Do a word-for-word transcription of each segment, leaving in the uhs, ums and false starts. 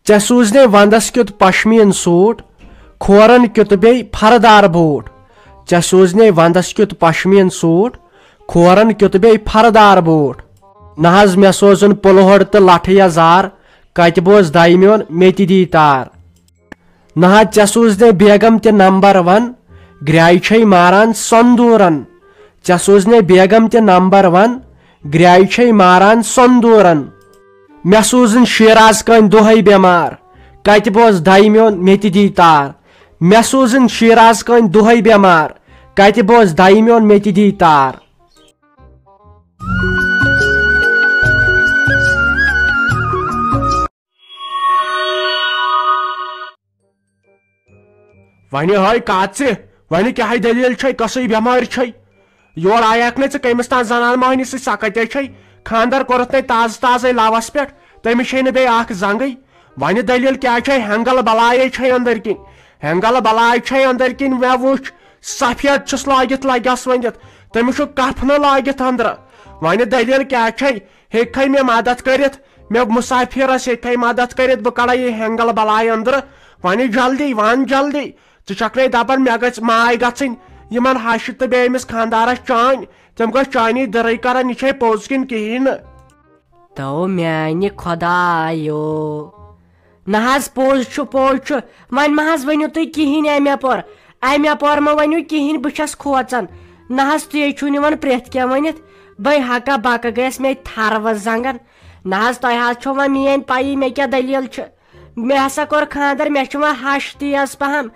ژےٚ سوٗزنے ونٛدس کیُتھ پشمیٖن سوٗٹ، کھورن کیُتھ بیٚیہِ پھردار بوٗٹھ۔ ژےٚ سوٗزنے ونٛدس کیُتھ پشمیٖن سوٗٹ، کھورن کیُتھ بیٚیہِ پھردار بوٗٹھ۔ نہ حظ، مےٚ سوزُن پُلہور تہٕ لٹھٕ یزار، کتہِ بوز دَے میون مےٚ تہِ دی تار۔ نہ حظ، ژےٚ سوٗزنے بیگم تہِ نمبر ون، گرٛایہِ چھے ماران سندوٗرن۔ ژےٚ سوٗزنے بیگم تہِ نمبر ون، گرٛایہِ چھے ماران سندوٗرن۔ مےٚ سوٗزٕن شیراز کٲنۍ دۄہے بٮ۪مار، کتہِ بوز دَے میون مےٚ تہِ دی تار۔ مےٚ سوٗزٕن شیراز کٲنۍ دۄہے بٮ۪مار، کتہِ بوز دَے میون مےٚ تہِ دی تار۔ وۄنہِ ہٲے کاژِ، وۄنہِ کیٛاہ دٔلیٖل چھے، کۄسٕے بٮ۪مٲرۍ چھے؟ یور آیکھ نے ژٕ کٔمِس تام زنان مۄہنِس سۭتۍ، سۄ کتے چھے؟ خانٛدر کوٚرُتھ نے تازٕ تازَے لَوَس پٮ۪ٹھ، تٔمِس چھے نہٕ بیٚیہِ اکھ زنٛگٕے۔ وۄنہِ دٔلیٖل کیٛاہ چھے؟ ہٮ۪نٛگل بلایے چھے أنٛدٕرۍ کِنۍ، ہٮ۪نٛگل بلاے چھے أنٛدٕرۍ کِنۍ۔ مےٚ وُچھ، سفید چھُس لٲگِتھ لگس ؤنِتھ، تٔمِس چھُ کفنہٕ لٲگِتھ أنٛدرٕ۔ وۄنہِ دٔلیٖل کیٛاہ چھے؟ ہیٚککھے مےٚ مدد کٔرِتھ؟ مےٚ مسافرس ہیٚککھے مدد کٔرِتھ؟ بہٕ کڑے یہِ ہٮ۪نٛگل بلاے أنٛدرٕ۔ وۄنۍ جلدی، وَن جلدی۔ ژٕ چھکھ نے دپان مےٚ گژھِ ماے گژھٕنۍ؟ یِمن ہشہِ تہٕ بیٚیہِ أمِس خانٛدارس چٲنۍ، تِم گژھِ چٲنی دٕرٕے کرن، یہِ چھے پوٚز کِنہٕ کِہیٖنۍ نہٕ؟ تو میانہِ خۄدایو۔ نہ حظ، پوٚز چھُ، پوٚز چھُ۔ وۄنۍ مہ حظ ؤنِو تُہۍ کِہیٖنۍ اَمہِ اپور۔ اَمہِ اپور مہ ؤنِو کِہیٖنۍ، بہٕ چھَس کھوژان۔ نہ حظ، تُہۍ چھِو نِوان پرٛٮ۪تھ کینٛہہ ؤنِتھ۔ بٔے ہکا بکا گٔیَس مےٚ تھَروَس زنٛگن۔ نہ حظ، تۄہہِ حظ چھو وۄنۍ میٛٲنۍ پَیی مےٚ کیٛاہ دٔلیٖل چھِ۔ مےٚ ہسا کوٚر خانٛدر، مےٚ چھِ وۄنۍ ہَش تیز پہم۔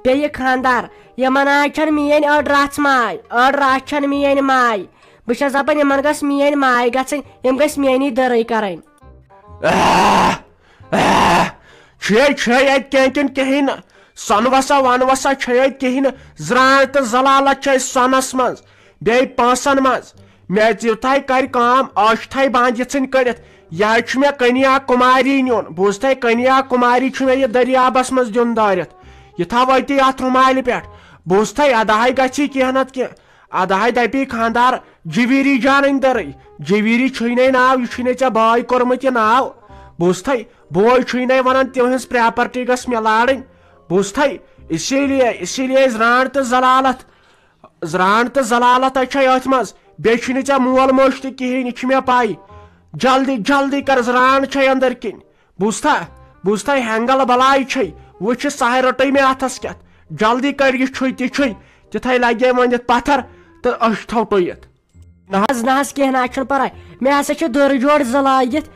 بیٚیہِ خانٛدار، یِمن آز چھَنہٕ میٛٲنۍ أڑ رژھ ماے، أڑ رژھ چھَنہٕ میٛٲنۍ ماے۔ بہٕ چھَس دَپان، یِمن گٔژھ میٛٲنۍ ماے گژھٕنۍ، یِم گٔژھۍ میٛٲنی دٔرٕے کَرٕنۍ۔ آہ! آہ! چھے، چھے اَتہِ کینٛہہ کِنہٕ کِہیٖنۍ نہٕ؟ سۄنہٕ وَسا وَنہٕ وَسا چھے اَتہِ کِہیٖنۍ نہٕ؟ زرٛانٛٹھ تہٕ ذلالت چھے سۄنَس منٛز، بیٚیہِ پونٛسَن منٛز۔ مےٚ یُتھے کرِ کٲم، ٲش تھاوِ بنٛد یِژھٕنۍ کٔڑِتھ۔ یہِ حظ چھُ مےٚ کنیا کُماری نیُن۔ بوٗزتھے، کنیا کُماری چھُ مےٚ یہِ دٔریابَس منٛز دیُن دٲرِتھ۔ یہِ تھاو أتی اَتھ رُمالہِ پٮ۪ٹھ۔ بوٗزتھے، اَدٕ ہاے گژھی کینٛہہ نَتہٕ کینٛہہ۔ ادٕ ہاے دپی خاندار، جویری جانٕنۍ دٔرٕے۔ جویری چھُے نے ناو، یہِ چھُے نے ژےٚ بٲے کوٚرمُت یہِ ناو۔ بوٗزتھے، بوے چھُے نے ونان تِہنٛز پراپرٹی گٔژھ مےٚ لارٕنۍ۔ بوٗزتھے، اسی لیے، اسی لیے زرانٛٹھ تہٕ ذلالت، زرانٛٹھ تہٕ ذلالت چھے أتھۍ منٛز۔ بیٚیہِ چھُے نہٕ ژےٚ مول موج تہِ کِہیٖنۍ، یہِ چھِ مےٚ پاے۔ جلدی، جلدی کر، زرانٛٹھ چھے أنٛدٕرۍ کِنۍ۔ بوٗزتھا؟ بوٗزتھا، ہٮ۪نٛگل بلاے چھے۔ وٕچھ، ساے رٔٹٕے مےٚ اَتھس کٮ۪تھ۔ جلدی کر، یہِ چھُے تہِ چھُے۔ تِتھَے لگے وۄنۍ یَتھ پتھر تہٕ أچھ تھاو ٹُوِتھ۔ نہ حظ، نہ حظ، کینٛہہ نہ حظ چھُنہٕ پرواے۔ مےٚ ہسا چھِ دٔر جوڑ زٕ لٲگِتھ،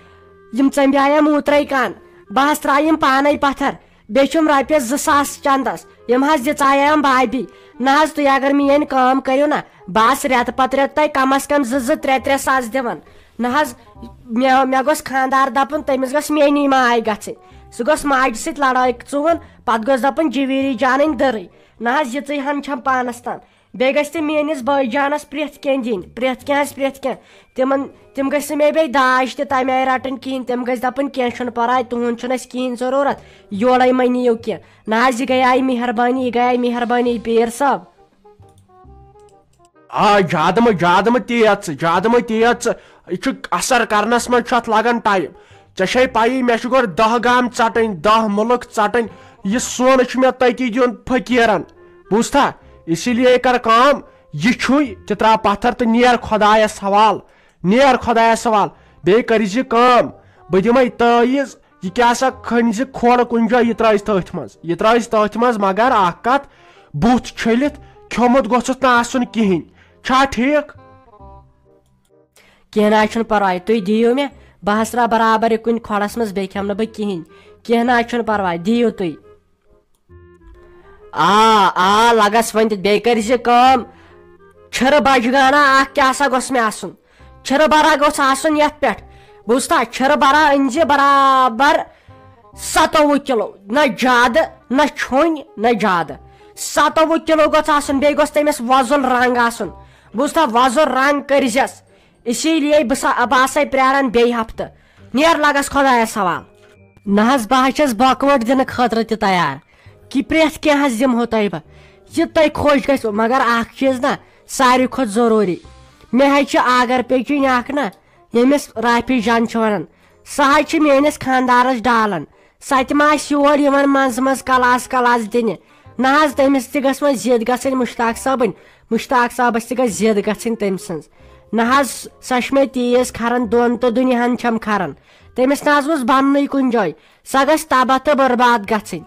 یِم ژَمبیٛایم اوترَے کَن۔ بہٕ حظ ترٛایِم پانے پتھر۔ بیٚیہِ چھُم رۄپیَس زٕ ساس چندس، یِم حظ دِژایَم بابی۔ نہ حظ، تُہۍ اگر میٛٲنۍ کٲم کٔرِو نہ، بہٕ آسہٕ رٮ۪تہٕ پتہٕ رٮ۪تہٕ تۄہہِ کم از کم زٕ زٕ ترٛےٚ ترٛےٚ ساس دِوان۔ نہ حظ، مےٚ، مےٚ گوٚژھ خانٛدار دَپُن، تٔمِس گٔژھ میٛٲنی ماے گژھٕنۍ۔ سُہ گوٚژھ ماجہِ سۭتۍ لڑٲے ژُوُن، پتہٕ گوٚژھ دَپُن جویری جانٕنۍ دٔرٕے۔ نہ حظ، یِژٕے ہن چھم پانس تام۔ بیٚیہِ گژھِ تہِ میٛٲنِس بٲے جانس پرٛٮ۪تھ کینٛہہ دِنۍ، پرٛٮ۪تھ کینٛہہ آسہِ پرٛٮ۪تھ کینٛہہ۔ تِمن، تِم گٔژھ نہٕ مےٚ بیٚیہِ داج تہِ تمہِ آیہِ رٹٕنۍ کِہینۍ۔ تِم گٔژھۍ دپٕنۍ، کینٛہہ چھُنہٕ پرواے، تُہُنٛد چھُنہٕ اَسہِ کِہینۍ ضروٗرت، یورے مہ نِیِو کینٛہہ۔ نہ حظ، یہِ گٔیے مہربٲنی، یہِ گٔیے مہربٲنی، پیٖر صٲب۔ آ، زیادٕ مہ، زیادٕ مہ تیز ژٕ، زیادٕ مہ تیز ژٕ۔ یہِ چھُ اثر کرنس منٛز چھُ اتھ لگان ٹایم۔ ژےٚ چھے پَیی، مےٚ چھُ گۄڈٕ دَہ گام ژَٹٕنۍ، دَہ مُلک ژَٹٕنۍ۔ یہِ سۄن چھُ مےٚ تٔتی دیُن فقیٖرن۔ بوٗزتھا؟ اسی لیے کر کٲم، یہِ چھُے، تہِ ترٛاو پتھر تہٕ نیر خۄدایس حوال۔ نیر خۄدایس حوال۔ بیٚیہِ کٔرۍ زِ کٲم، بہٕ دِمے تٲویٖز، یہِ کیٛاہ سا کھٔنۍ زِ کھۄڑ کُنہِ جایہِ، یہِ ترٛٲوِزِ تٔتھۍ منٛز، یہِ ترٛٲوِزِ تٔتھۍ منٛز، مگر اکھ کتھ، بُتھ چھٔلِتھ کھیوٚمُت گوٚژھُتھ نہٕ آسُن کِہینۍ۔ چھا ٹھیٖک؟ کینٛہہ نہ حظ چھُنہٕ پرواے، تُہۍ دِیِو مےٚ، بہٕ حظ ترٛاوٕ برابر یہِ کُنہِ کھۄڑس منٛز، بیٚیہِ کھٮ۪مہٕ نہٕ بہٕ کِہینۍ۔ کینٛہہ نہ حظ چھُنہٕ پرواے، دِیِو تُہۍ۔ آ، آ، لگس وۄنۍ تہِ۔ بیٚیہِ کٔرۍ زِ کٲم، چھِرٕ بجگانا اکھ کیٛاہ سا گوٚژھ مےٚ آسُن؟ چھِرٕ برا گوٚژھ آسُن یتھ پٮ۪ٹھ۔ بوٗزتھا؟ چھِرٕ برا أنۍ زِ برابر ستووُہ کِلو۔ نہ زیادٕ، نہ چھوٚنۍ، نہ زیادٕ۔ ستووُہ کِلو گوٚژھ آسُن، بیٚیہِ گوٚژھ تٔمِس وۄزُل رنٛگ آسُن۔ بوٗزتھا؟ وۄزُل رنٛگ کٔرۍ زٮ۪س۔ اسی لیے بہٕ سا-، بہٕ آسے پرٛاران بیٚیہِ ہفتہٕ۔ نیر لگس خۄدایس حوال۔ نہ حظ، بہٕ حظ چھَس بکوٹ دِنہٕ خٲطرٕ تہِ تیار، کہِ پرٛٮ۪تھ کینٛہہ حظ دِمہو تۄہہِ بہٕ، یہِ تۄہہِ خۄش گژھِوٕ۔ مگر اکھ چیٖز نہ، ساروی کھۄتہٕ ضروٗری، مےٚ حظ چھِ آگر پیچِنۍ اکھ نہ، ییٚمِس رافی جان چھِ ونان، سۄ حظ چھِ میٲنِس خانٛدارس ڈالان۔ سۄ تہِ ما آسہِ یور یِوان منٛزٕ منٛزٕ کلاس کلاس دِنہِ؟ نہ حظ، تٔمِس تہِ گٔژھ وۄنۍ ضد گژھٕنۍ مشتاق صٲبٕنۍ، مشتاق صٲبس تہِ گٔژھ ضد گژھٕنۍ تٔمۍ سٕنٛز۔ نہ حظ، سۄ چھِ مےٚ تیز کھران، دۄن تہٕ دُنیاہن چھم کھران۔ تٔمِس نہ حظ گوٚژھ بننُے کُنہِ جایہِ، سۄ گژھِ تباہ تہٕ برباد گژھٕنۍ۔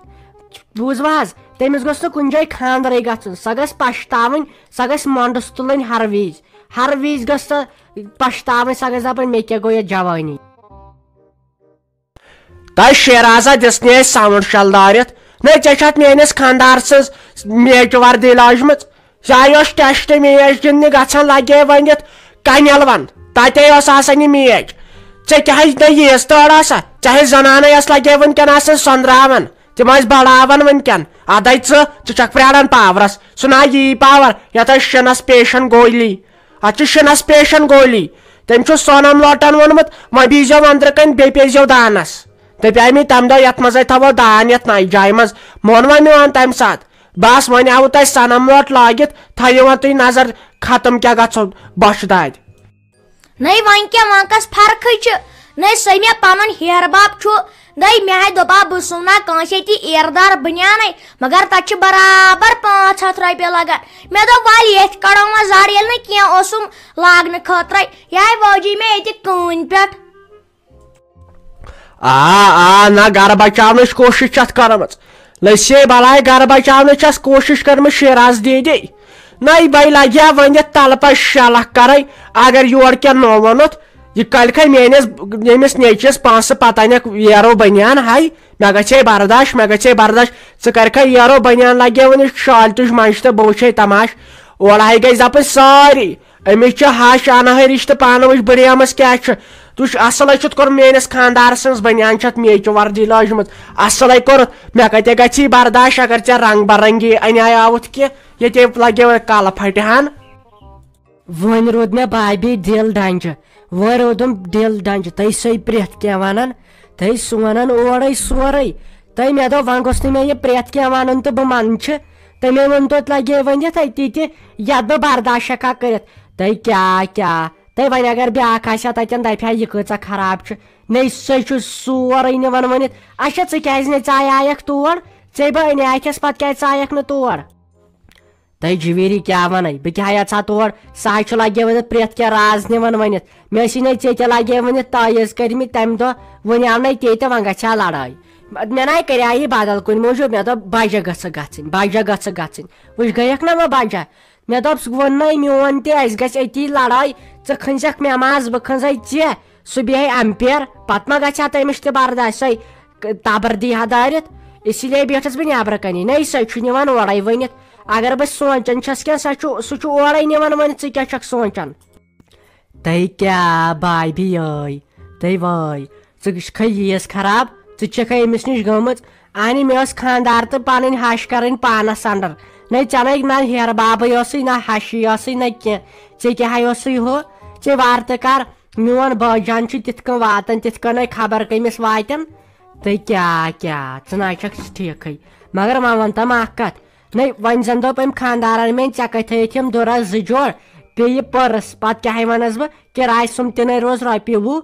بوٗزوٕ حظ؟ تٔمِس گوٚژھ نہٕ کُنہِ جایہِ خانٛدرٕے گژھُن، سۄ گژھِ پشتاوٕنۍ، سۄ گژھِ مۄنڈس تُلٕنۍ ہر وِزِ، ہر وِزِ گژھِ سۄ پشتاوٕنۍ، سۄ گژھِ دپٕنۍ، مےٚ کیٛاہ گوٚو یتھ جوانی۔ تۄہہِ شیرازا دِژ نہٕ اَسہِ ساوُنٛڈ شل دٲرِتھ۔ نہ، ژےٚ چھَتھ میٲنِس خانٛدار سٕنٛز میچ وردی لٲجمٕژ۔ یہِ آیہِ اوس ٹیسٹ میچ گِنٛدنہِ گژھان، لگے وۄنۍ یتھ کنٮ۪ل ون۔ تتے اوس آسان یہِ میچ۔ ژےٚ کیٛاہ ہے نہ ییٖژ تٲر آسا؟ ژےٚ ہے زنانَے ٲس لگے وٕنکٮ۪ن آسان سۄنراوان۔ تِم ٲسۍ بڑاوان وٕنکٮ۪ن۔ ادے ژٕ، ژٕ چھکھ پراران پاورس۔ سُہ نہ یی پاور، یتھ ٲس شِنس پیشن گولی۔ اتھ چھُ شِنس پیشن گولی۔ تٔمۍ چھُ سونم لوٹن ووٚنمُت، وۄنۍ بیٖزیو أنٛدرٕ کنۍ، بیٚیہِ پیزیو دانس۔ دپیاے مےٚ تمہِ دۄہ، یتھ منٛزے تھاوو دان یتھ نایہِ جایہِ منٛز۔ مون وۄنۍ میون تمہِ ساتہٕ۔ بس وۄنۍ آوٕ تۄہہِ سونم لوٹ لٲگِتھ، تھٲیِو وۄنۍ تُہۍ نظر ختم کیٛاہ گژھو بۄچھِ دادِ۔ نَے وۄنۍ کیٛاہ، وۄنۍ کۄس فرقٕے چھِ؟ نَے سُہ مےٚ پنُن ہیہر بب چھُ، نَے مےٚ ہَے دوٚپا بہٕ سُوٕ نا کٲنٛسے تہِ ایردار بنیانَے، مگر تَتھ چھِ برابر پانٛژھ ہَتھ رۄپیہِ لگان۔ مےٚ دوٚپ وَلہٕ ییٚتھۍ کَڑو وۄنۍ زَر، ییٚلہِ نہٕ کینٛہہ اوسُم لاگنہٕ خٲطرَے، یہِ ہَے وٲجی مےٚ ییٚتہِ کٲنۍ پٮ۪ٹھ۔ آ، آ، نہ، گرٕ بچاونٕچ کوٗشِش چھِ اتھ کٔرمٕژ۔ لٔسۍ بلاے گرٕ بچاونٕچ چھس کوٗشِش کٔرمٕژ شیراز دیدی۔ نَے بے لگیا ؤنِتھ تلہٕ پتہٕ شےٚ لَچھ کرے، اگر یور کینٛہہ نوٚو ووٚنُتھ، یہِ کلکھے میٲنِس، ییٚمِس نیٚچوِس پونٛسہٕ پتہ نٮ۪کھ یارو بنیان ہاے، مےٚ گژھے برداش، مےٚ گژھے برداش۔ ژٕ کرکھے یارو بنیان لگیا ؤنِتھ شالہِ تُج منٛج تہٕ بہٕ وٕچھے تماش۔ اورٕ ہاے گژھِ دپٕنۍ سٲری، أمِس چھِ ہش انہٕ ہرِش تہٕ پانہٕ وٕچھ بڑیمٕژ کیٛاہ چھِ۔ تُہۍ چھُ اصل، أسۍ چھُتھ کوٚر میٲنِس خانٛدار سٕنٛز بنیان چھِ اتھ میچہِ وردی لٲجمٕژ۔ اصلے کوٚرُتھ، مےٚ کتہِ گژھی برداش اگر ژےٚ رنگ برنگی انے آوُتھ کینٛہہ، ییٚتے لگیو کلہٕ پھٹہِ ہن۔ وۄنۍ روٗد مےٚ بابی دِل ڈنجہِ، وۄنۍ روٗدُم دِل ڈنجہِ، تُہۍ سُے پرٛٮ۪تھ کینٛہہ ونان، تُہۍ سونان اورے سورے۔ تُہۍ مےٚ دوٚپ وۄنۍ گوٚژھ نہٕ مےٚ یہِ پرٛٮ۪تھ کینٛہہ ونُن تہٕ بہٕ منہٕ چھِ۔ تٔمۍ ووٚن توتہِ لگے ؤنِتھ أتی تہِ، یتھ بہٕ برداش ہٮ۪کہٕ ہا کٔرِتھ۔ تُہۍ کیٛاہ کیٛاہ؟ تہٕ وۄنۍ اگر بیٛاکھ آسہِ ہا تتٮ۪ن، دپہِ ہا، یہِ کۭژاہ خراب چھِ۔ نے، سُہ چھُ سورُے نِوان ؤنِتھ۔ اچھا، ژٕ کیٛازِ نہٕ ژایایکھ تور؟ ژےٚ بہٕ اَنے اَتھٮ۪س، پتہٕ کیٛازِ ژایکھ نہٕ تور؟ تہٕ جویری کیٛاہ وَنَے؟ بہٕ کیٛاہ یَژھ ہا تور؟ سُہ حظ چھُ لگے ؤنِتھ پرٛٮ۪تھ کینٛہہ راز نِوان ؤنِتھ۔ مےٚ ٲسی نے ژےٚ تہِ لگے ؤنِتھ تٲیٖز کٔرمٕتۍ تَمہِ دۄہ، وۄنۍ آو نے تے تہٕ وۄنۍ گژھِ ہا لڑٲے۔ مےٚ نَے کریٛاے یہِ بدل کُنہِ موٗجوٗب، مےٚ دوٚپ بجہ گٔژھٕکھ گژھٕنۍ، بجہ گٔژھٕکھ گژھٕنۍ۔ وٕچھ گٔیَکھ نہ وۄنۍ بجہ؟ مےٚ دوٚپ، سُہ ووٚن نَے میون تہِ، اَسہِ گژھِ أتی لڑٲے، ژٕ کھٔنزٮ۪کھ مےٚ منٛز، بہٕ کھٔنزَے ژےٚ، سُہ بیٚہہِ اَمپیر، پتہٕ ما گژھِ ہا تٔمِس تہِ برداش، سۄے ک-، تبر دی ہا دٲرِتھ۔ اسی لیے بیٖٹھٕس بہٕ نٮ۪برٕ کَنی۔ نَے سۄے چھُ نِوان اورَے ؤنِتھ، اگر بہٕ سونٛچان چھَس کینٛہہ، سۄ چھُ، سُہ چھُ اورَے نِوان ؤنِتھ، ژٕ کیٛاہ چھَکھ سونٛچان؟ تَے کیٛاہ بابی یٲے، تَے وٲے، ژٕ چھَکھَے ییٖژ خراب، ژٕ چھَکھَے أمِس نِش گٔمٕژ۔ اَنہِ مےٚ ٲس خانٛدار تہٕ پَنٕنۍ ہَش کَرٕنۍ پانَس اَنڈَر۔ نَے ژےٚ نَے نہ ہیرٕ بابٕے اوسُے، نہ ہَشی اوسُے، نہ کینٛہہ۔ ژےٚ کیٛاہ ہَے اوسُے ہُہ؟ ژےٚ وارٕ تہٕ کَر، میون بٲے جان چھُ تِتھ کٔنۍ واتان، تِتھ کٔنۍ خبر کٔمِس واتن۔ تہٕ کیٛاہ، کیٛاہ، ژٕ نہ چھکھ ٹھیٖکھٕے۔ مگر وۄنۍ وَن تہٕ مےٚ اَکھ کَتھ، نَے وۄنۍ زَن دوٚپ أمۍ خانٛدارَن میٛٲنۍ، ژےٚ کَتہِ تھٲیِتھ یِم دُرَس زٕ جوڑ، پیٚیہِ پٔرٕس، پَتہٕ کیٛاہ ہے وَنَس بہٕ، کِراے سُم تہِ نَے روز رۄپیہِ وُہ۔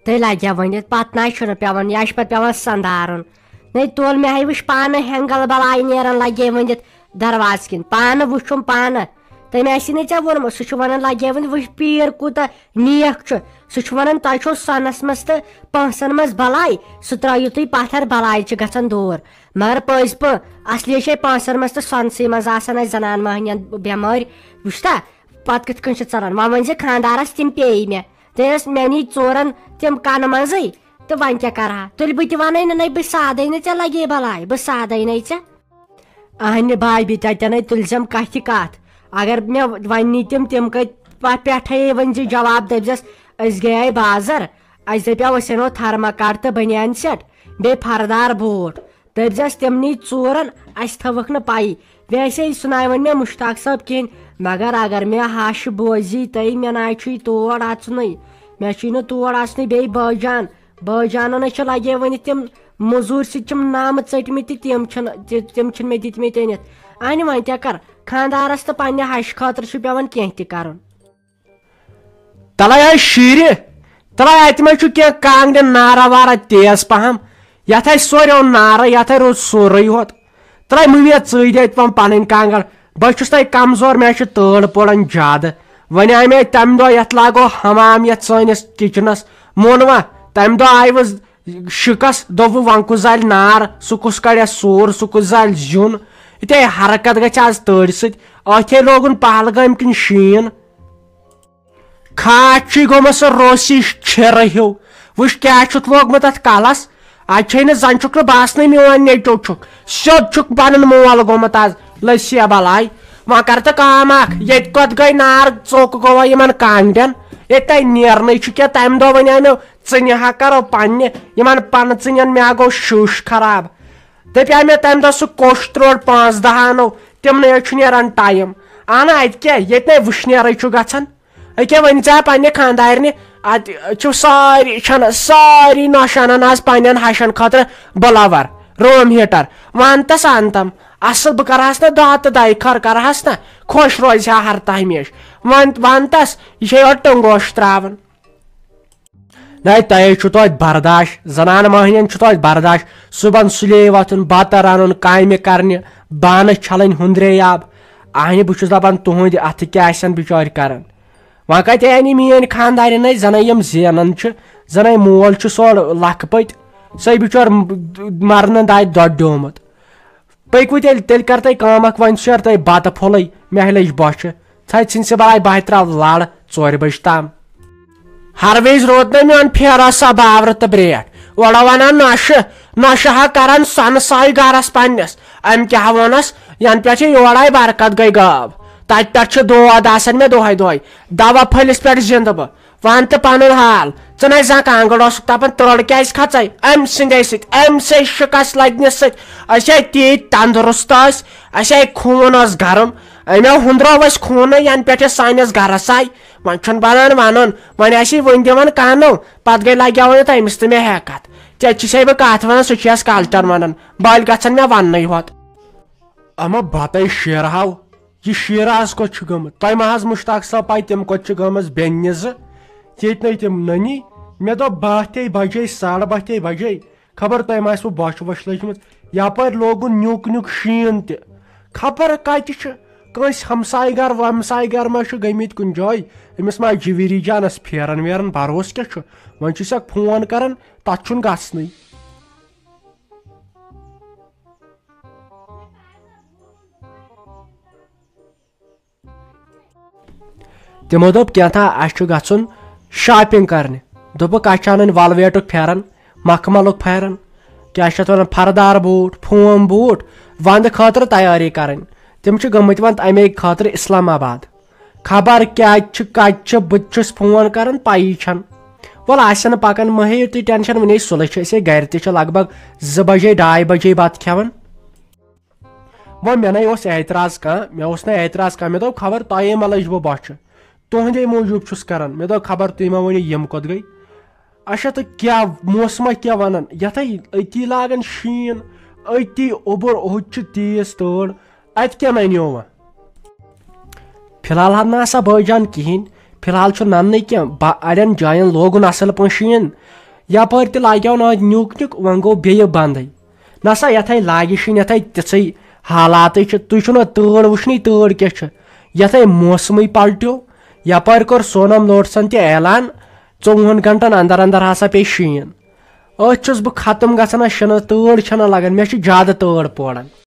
تہٕ لگیا ؤنِتھ، پتہٕ نہ چھُنہٕ پٮ۪وان، یا چھُ پتہٕ پٮ۪وان سنٛدارُن۔ نے تُل، مےٚ ہے وٕچھ پانہٕ ہٮ۪نٛگل بلاے نیران لگے ؤنِتھ دروازٕ کِنۍ، پانہٕ وٕچھُم پانہٕ۔ تٔمۍ آسی نہٕ ژےٚ ووٚنمُت، سُہ چھُ ونان لگے ؤنِتھ، وٕچھ پیٖر کوٗتاہ نیک چھُ۔ سُہ چھُ ونان، تۄہہِ چھو سۄنس منٛز تہٕ پونٛسن منٛز بلاے، سُہ ترٲیِو تُہۍ پتھر، بلاے چھِ گژھان دوٗر۔ مگر پٔزۍ پٲٹھۍ، اصلی چھے پونٛسن منٛز تہٕ سۄنسٕے منٛز آسان اَسہِ زنان مٔہنِین بٮ۪مٲرۍ۔ وٕچھتا، پتہٕ کِتھ کٔنۍ چھِ ژلان؟ وۄنۍ ؤنۍ زِ خانٛدارس تِم پیٚیہِ مےٚ۔ تہٕ ٲس مےٚ نی ژورن تِم کنہٕ منٛزٕے۔ تہٕ وۄنۍ کیٛاہ کرٕ ہا؟ تُلہِ بہٕ تہِ وَنَے نہٕ، نَے بہٕ سادَے نہٕ ژےٚ لگے بلاے، بہٕ سادَے نَے ژےٚ۔ اہنہِ بھابی تَتٮ۪نَے تُلزٮ۪م کَتھِ کَتھ۔ اگر مےٚ وۄنۍ نی تِم، تِم کٔتۍ پہ-، پٮ۪ٹھَے ؤنۍ زِ جواب، دٔپزٮ۪س، أسۍ گٔیے بازر، اَسہِ دَپیٛاو أسۍ اَنو تھرماکاٹ تہٕ بنیان سیٹ، بیٚیہِ پھردار بوٗٹھ۔ دٔپزٮ۪س تِمنٕے ژورن، اسہِ تھٲوٕکھ نہٕ پَیی۔ ویسے سُہ ناے وۄنۍ مےٚ مشتاق صٲب کِہینۍ، مگر اگر مےٚ ہش بوزی تہٕ مےٚ ناے چھُے تور اژنُے۔ مےٚ چھُے نہٕ تور اژنُے، بیٚیہِ بٲے جان، بٲے جانن چھِ لگے وۄنۍ تِم مٔزوٗرۍ سۭتۍ چھِم نامہٕ ژٔٹمٕتۍ تہٕ تِم چھِنہٕ، تہِ-، تِم چھِنہٕ مےٚ دِتمٕتۍ أنِتھ۔ اہنہِ وۄنۍ کیٛاہ کر، خانٛدارس تہٕ پننہِ ہشہِ خٲطرٕ چھُ پٮ۪وان کینٛہہ تہِ کرُن۔ تَلَے ٲسۍ شیٖرِ، تَلَے اَتہِ ما چھُ کینٛہہ کانٛگرِ نارا وارا تیز پَہَم؟ یتھ آسہِ سوریو نارٕ، یتھ روٗد سورُے ہوت۔ ترٛٲے مُمیا ژٕے دے تِمن پنٕنۍ کانٛگٕر۔ بہٕ چھُس نَے کمزور، مےٚ چھِ تٲر پوران زیادٕ۔ وۄنۍ آے مےٚ تمہِ دۄہ یتھ لاگو حمام یتھ سٲنِس کچنس۔ مونوا، تمہِ دۄہ آیوس شِکس، دوٚپُن وۄنۍ کُس زالہِ نار، سُہ کُس کڑِ سوٗر، سُہ کُس زالہِ زیُن۔ یِتھے حرکت گژھِ آز تۭرِ سۭتۍ۔ أتھے لوگُن پہلگام کِنۍ شیٖن۔ کھاتھ چھُے گوٚمُت سُہ روسی چھِرٕ ہیوٗ۔ وٕچھ کیٛاہ چھُتھ لوگمُت اَتھ کَلَس۔ اَتہِ چھے نہٕ زَن چھُکھ نہٕ باسنٕے میون نیٚچو چھُکھ۔ سیوٚد چھُکھ پَنُن مول گوٚمُت آز۔ لٔسۍ یا بَلاے۔ وۄنۍ کَر تہٕ کٲم اَکھ، ییٚتہِ کوٚت گٔے نار، ژوٚک گوٚوا یِمَن کانٛگرٮ۪ن؟ ییٚتہِ تۄہہِ نیرنٕے چھُ کینٛہہ، تَمہِ دۄہ وَنیٛاے مےٚ، ژٕنہِ ہا کَرو پنٛنہِ یِمَن پنہٕ ژٕنٮ۪ن، مےٚ ہا گوٚو شُش خراب۔ دَپیٛاے مےٚ تَمہِ دۄہ سُہ کوٚش ترٛوٹ پانٛژھ دَہ اَنو، تِمنٕے حظ چھُ نیران ٹایم۔ اَہنہ، اَتہِ کیٛاہ، ییٚتہِ نے وٕشنیرٕے چھُ گژھان۔ أکیٛاہ ؤنۍ ژےٚ پننہِ خانٛدارنہِ، اتہِ چھُ سٲری چھَنہٕ، سٲری نۄشہِ انان آز پننٮ۪ن ہشن خٲطرٕ بٕلَوَر، روٗم ہیٖٹر۔ وَن تس اَن تم اصل، بہٕ کرہس نہ دۄہ تہٕ دۄیہِ خٲر، کرہس نہ، خۄش روزِ ہا ہر تہٕ ہمیشہِ۔ وَن، وَن تس، یہِ چھے یورٕ ٹنٛگوش تراوان۔ نَے تۄہے چھُ توتہِ برداش، زنانہٕ مۄہنِین چھُ توتہِ برداش۔ صُبحن سُلے وۄتھُن، بتہٕ رنُن، کامہِ کرنہِ، بانہٕ چھلٕنۍ، ہُندرے آب۔ اہنہِ، بہٕ چھُس دپان، تُہنٛدِ اتھٕ کیٛاہ آسن بِچٲرۍ کران؟ وۄنۍ کتہِ انہِ میٲنۍ خانٛدارِنۍ، زنٕے یِم زینان چھِ، زنٕے مول چھُ سورٕ لکھ پٔتۍ، سُے بِچور مرنہٕ دادِ دۄد ڈیومُت۔ پٔکِو تیٚلہِ، تیٚلہِ کر تُہۍ کٲم اکھ، وۄنۍ شیر تُہۍ بتہٕ پھوٚلٕے، مےٚ لٔج بۄچھِ۔ ژھَے ژھٕنۍ سُہ بلاے، بہٕ ہا ترٛاو لڑ ژورِ بجہِ تام۔ ہر وِزِ روٗد نہٕ میون پھیرا سۄ باورٕ تہٕ برٛیٹھ۔ اورٕ ونان نۄشہِ، نۄشہِ ہا کران سۄنہٕ ساے گرس پننِس۔ أمۍ کیٛاہ ووٚنس، ینہٕ پٮ۪ٹھ یہِ یور آیہِ برکت گٔے غٲب۔ تتہِ پٮ۪ٹھ چھِ دود آسان مےٚ دۄہے دۄہے۔ دوا پھٔلِس پٮ۪ٹھ زندٕ بہٕ۔ وَن تہٕ پَنُن حال۔ ژٕ نَے زانٛہہ کانٛگٕر اوسُکھ تَپان، ترٛوٚڑ کیٛازِ کھژَے؟ أمۍ سٕنٛدے سۭتۍ، أمۍ سٕے شِکَس لَدنہِ سۭتۍ۔ أسۍ ہے تیٖتۍ تَندرُست ٲسۍ، اَسہِ ہے خوٗن اوس گرم۔ أمۍ ہُنٛدروو اَسہِ خوٗنٕے، یَنہٕ پٮ۪ٹھ یہِ سٲنِس گَرَس آے۔ وۄنۍ چھُنہٕ بَنان وَنُن، وۄنۍ آسہِ یہِ وٕنۍ دِوان کَنہٕ، پَتہٕ گٔے لَگیٛاوان یَتھ أمِس تہٕ مےٚ ہٮ۪کَتھ۔ ژےٚ چھِ سے بہٕ کَتھ وَنان، سُہ چھِ اَسہِ کَلچَر وَنان، بٔلۍ گژھن مےٚ وَننٕے ہوت۔ اما بتَے شیرہاو، یہِ شیراز کوٚت چھُ گٔمٕژ؟ تۄہہِ ما حظ مُشتاق صٲب پَے، تِم کوٚت چھِ گٔمٕژ بیٚنہِ زٕ؟ ییٚتہِ نَے تِم نٔنی۔ مےٚ دوٚپ، بَہہ تے بَجے، ساڑٕ بَہہ تے بَجے، خبر تۄہہِ ما آسِوٕ بۄچھِ وۄچھِ لٔجمٕژ۔ یَپٲرۍ لوگُن نیُک نیُک شیٖن تہِ۔ خبر کَتہِ چھِ، کٲنٛسہِ ہمسایہِ گَر ومسایہِ گَر ما چھُ گٔمٕتۍ کُنہِ جایہِ۔ أمِس ما آسہِ جِویٖری جانَس پھیران ویران، بروسہٕ کیٛاہ چھُ؟ وۄنۍ چھُ سَکھ فون کَران، تَتھ چھُنہٕ گژھنٕے۔ تِمو دوٚپ، "کینٛہہ تھا، اَسہِ چھُ گژھُن shopping کرنہِ۔" دوٚپُکھ، "اَسہِ چھُ اَنٕنۍ وَلویٹُک پھٮ۪رن، مخملُک پھٮ۪رن، کیٛاہ چھِ اَتھ وَنان، پھردار بوٗٹھ، فوم بوٗٹھ، وَندٕ خٲطرٕ تیٲری کرٕنۍ۔" تِم چھِ گٔمٕتۍ وَندٕ اَمے خٲطرٕ اِسلام آباد۔ خبر کیٛاہ چھِ، کَتہِ چھِ، بہٕ تہِ چھُس فون کران، پَیی چھَنہٕ۔ وَلہٕ، آسہِ نہٕ پَکان، مہ ہیٚیِو تُہۍ tension، وُنے صُلح چھِ، أسے گرِ تہِ چھِ لگ بگ زٕ بجے، ڈاے بجے بَتہٕ کھٮ۪وان۔ وۄنۍ مےٚ نے اوس اعتراض کانٛہہ، مےٚ اوس نہٕ اعتراض کانٛہہ، مےٚ دوٚپ، خبر تۄہے ما لٔجوٕ بۄچھِ، تُہنٛدے موٗجوٗب چھُس کران۔ مےٚ دوٚپ، خبر تُہۍ ما ؤنِو، یِم کوٚت گٔے؟ اچھا، تہٕ کیٛاہ موسما کیٛاہ ونان؟ یتھے أتی لاگان شیٖن، أتی اوٚبُر، ہُتہِ چھِ تیز تۭر، اتہِ کیٛاہ ننیو وۄنۍ؟ فی الحال حظ نہ آسا بٲے جان کِہینۍ، فی الحال چھُ نننٕے کینٛہہ، با-، اڑٮ۪ن جاین لوگُن اصل پٲٹھۍ شیٖن، یپٲرۍ تہِ لاگیو نہٕ اتہِ نیُک نیُک، وۄنۍ گوٚو بیٚیہِ بندٕے۔ نسا یتھے لاگہِ شیٖن، یتھے تِژھٕے حالاتٕے چھِ۔ تُہۍ چھُو نہ تۭر وٕچھنٕے، تۭر کیٛاہ چھِ؟ یتھے موسمٕے پلٹیو۔ یپٲرۍ کوٚر سونم لوٹسن تہِ اعلان، ژوٚوُہن گھنٹن اندر اندر ہسا پیٚیہِ شیٖن۔ أتھۍ چھُس بہٕ ختم گژھان، شِنہٕ تۭر چھنہ لگان، مےٚ چھِ زیادٕ تۭر پوران۔